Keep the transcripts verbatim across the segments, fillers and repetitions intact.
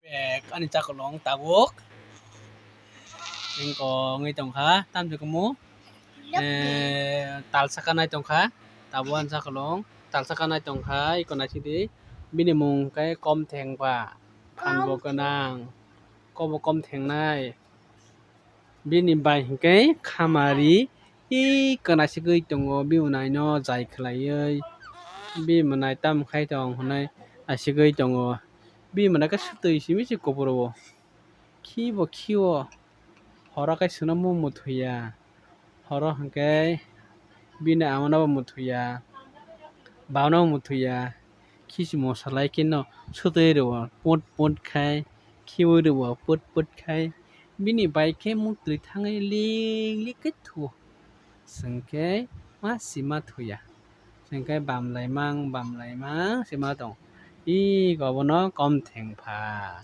Ek ani chakolong tabuk. Ingko wngwi tongkha, tamni kumu, eh, tal saka nai tongkha, tabuk ani chakolong, tal saka nai tongkha, iko naisidi. Bini mung khe Kom Thengpha, phan bo gwnang, kobo kom thengnai. Bini bai hinkhe khamari, iko naisugwi tongo, bini mwnaino jai khwlaiwi, bini mwnai tamo khai tong hwnwi naisugwi tongo. Bini mwnai khe swtwi simi se kuphuruo. Khibo khio. Horo khe chwngno mung muthuya. Horo hinkhe bini amano bo muthuya. Baono bo muthuya. Khichi mosalai kheno swtwi rwo. Put put khai. Khiwi rwo. Put put khai. Bini bai khe muktwi thangwi lik lik khe thuo. Chwng khe ma sima thuya. Chwng khe bamlaimang, bamlaimang sima tong. Iko bono Kom Thengpha.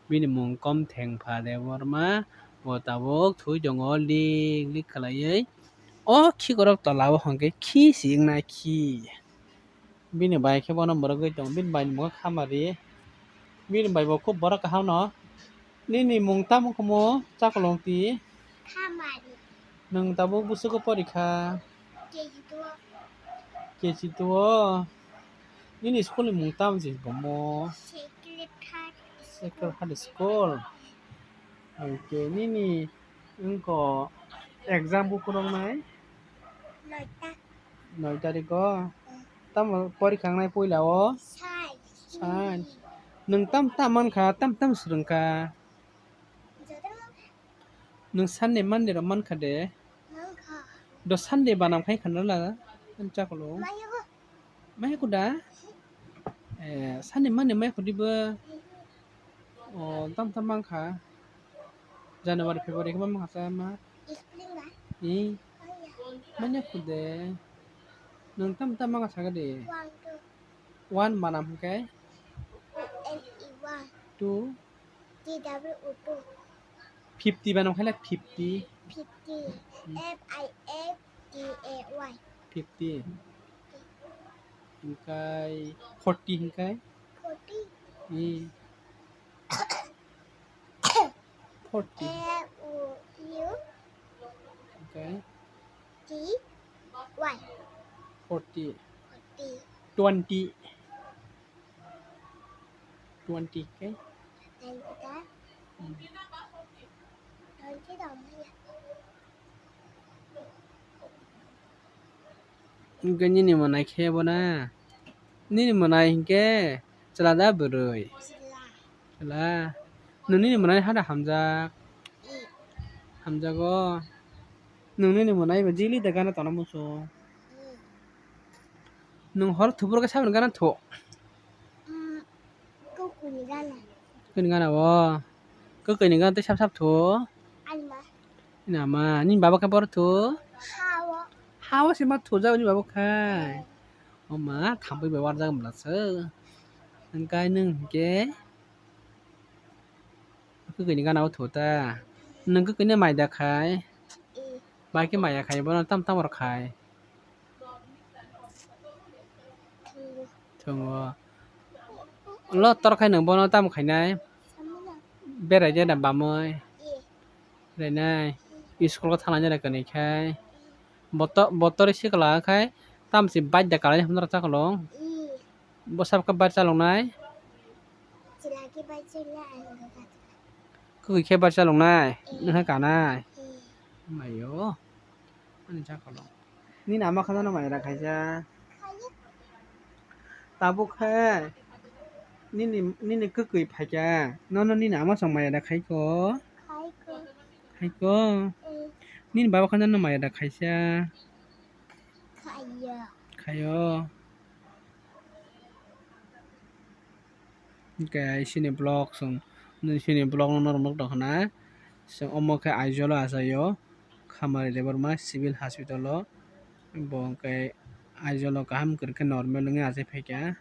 Bini mung Kom Thengpha Debbarma. Bo tabuk thwi tongo lik lik khwlaiwi. O khikorok tola o hwnkhe khi si wngnai khi. Bini bai khe bono mwrwgwi tongo. Bini bai ni mungkha khamari. Bini bai bo khub borok kaham no. Nini mung tamo khumu chakolong twi? Khamari. Nwng tabuk bwswk o porikha? K G two o. K G two o. Nini school ni mung tamo se bomo? Sacred Heart School. Sacred Heart School. Okay, nini wngkha exam buphuru wngnai? Noita. Noi tariko? Mm. Tamo porikha wngnai puila o? Science. Science. Nwng tam tam mankha, tam tam swrwngkha? Jotono. Nwng Sunday, Monday rok mankha de? Mankha. Do Sunday banam khai khana la, ani chakolong? Maya ko. Maya ko da? Eh, Sunday, Monday maya ko dibo? Oh, tam tam mankha. January, February khe mankha sa ma? Spring ba? Eh. Oh, ya. Manya ko de. Nwng tam tam mankha saga de? One, two. One banam hwnkhe? O N E one. Two. T W O two. Fifty banam khailak fifty. Fifty. Hmm. F I F T A Y. Fifty. Hwnkhe forty hwnkhe? Forty. Hmm. Forty. F O U. Hwnkhe? T Y. Forty. Forty. Twenty. Twenty khe? Twenty ta? Hmm. Twenty ta maya. Hwnkhe nini mwnai khe bo na? Nini mwnai hinkhe chwla da bwrwi? Chwla. Chwla. Nwng nini mwnai hada hamjak? Hmm. Hamjago. Nwng nini mwnai bo jili da gana tongna muchung? Hmm. Nwng hor thubur khe saboni gana thu? Mm, kwkwi ni gana. Kwkwi ni gana o. Kwkwi ni gana tei sap sap thu? Ani ma. Ani ama, nini baba khe bor thu? Hao. Hao se ma thujak nini baba khai. Mm. O ma, thampui bai warjak mla se. Hwnkhe nwng hwnkhe? Kwkwi ni gana o thu ta. Nwng kwkwi ni mai da khai? Mm. Bai khe maya khai, bono tam tam rw khai? Thwngo. Lo tor khai nwng bono tamo khainai? Berai de na bamwi? Berainai? School o thanglai nai kwnwi khai? Boto-, botor sikla khai tamsi bike da kalai hwnwi rw chakolong? Bo sab khe bike chaloknai? Kwkwi khe bike chaloknai? Nwng khe kanai? Maio. Ani chakolong. Nini ama khana no mai ra khaisa. Tabuk khe nini, nini kwkwi phaikha. Nono nini ama song mai ra khaiko. Khaiko. Khaiko. Mm. Nini baba khana no mai ra khaisa. Khayo. Khayo. Hwnkhe ai chini vlog chwng, chini vlog no norok nuk tong khna. Chwng omo khe Aizawl o achai o, Khamari Debbarma Civil Hospital o. Bo hwnkhe Aizawl o kaham kwrwng khe normal wngwi achai phaikha.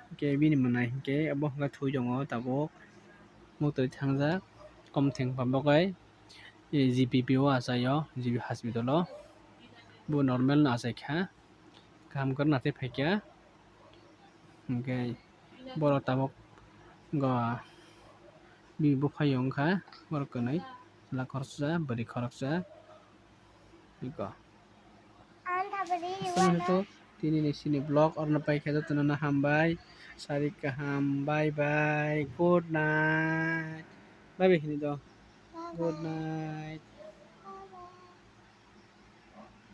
Hwnkhe bini mwnai hwnkhe obo hwnkhe thwi tongo tabuk. Muktwi thangjak, Kom Thengpha bagwi, eh, G P P o achai o, G P hospital o. Bo normal no achai kha. Kaham kwrwng no achai phaikha. Hwnkhe borok tabuk go Bini buphaiyung wngkha borok kwnwi, chwla khoroksa, bwrwi khoroksa. Iko. Aswk to tini ni sini vlog orno paikha, jotono no hambai, sari kaham, bye bye, good night. Bye bye hini do. Good night.